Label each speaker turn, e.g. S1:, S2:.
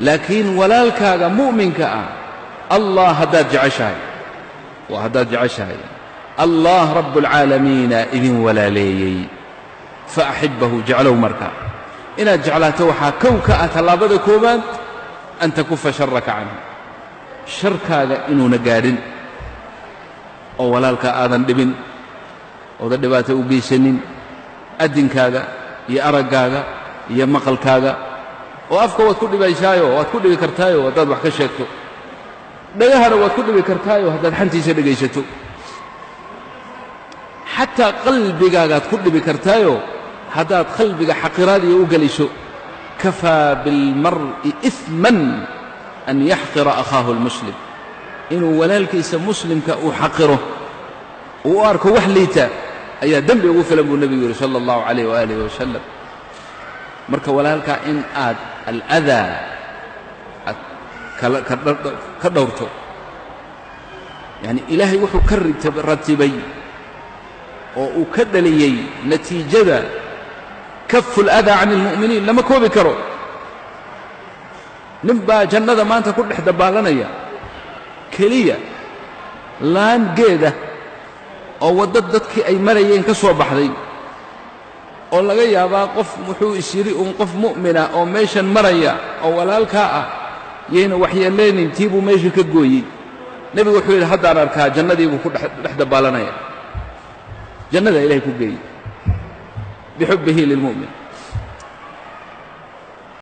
S1: Laakiin walaalkaaga mu'minka ah, Allah haddaad jeceshahay, waa haddaad jeceshahay, Allah rabbulcaalamiina idin walaaleeyey, fa axibbahu, jeclow. Marka inaad jeclaato waxaa kow ka ah tallaabada koowaad an takufa sharaka canhu, sharkaaga inuuna gaadhin oo walaalka aadan dhibin oodan dhibaato u geysanin, addinkaaga iyo araggaaga iyo maqalkaaga. Oo afka waad ku dhibaysaayo, waad ku dhibi kartaayo haddaad wax ka sheegto, dhagahana waad ku dhibi kartaayo haddaad xantiisa dhegaysato, xataa qalbigaagaad ku dhibi kartaayo haddaad qalbiga xaqiraadiya u geliso. Kafaa bilmar'i iثman an yaxqira akhaahu اlmuslim, inuu walaalkiisa muslimka uu xaqiro, uu u arko wax liita, ayaa dembi ugu filan buu nebigu yidhi sala اllahu calayh waaalih wasalam. Marka walaalkaa in aad aladaa aad ka dhowrto, yacni Ilaahay wuxuu ka ratibay oo uu ka dhaliyey natiijada kafu اladaa can اlmu'miniin lama koobi karo. Nin baa jannada maanta ku dhex dabaalanaya keliya laan geeda oo waddo dadkii ay marayeen ka soo baxday, oo laga yaabaa qof wuxuu is yidhi uun qof mu'mina oo meeshan maraya oo walaalkaa ah yayna waxyeellaynin, tii buu meesha ka gooyey. Nebigu wuxuu yidhi haddaan arkaa jannadii buu ku dhex dabaalanaya, jannada Ilahay ku geeyey bixubbihi lilmu'min.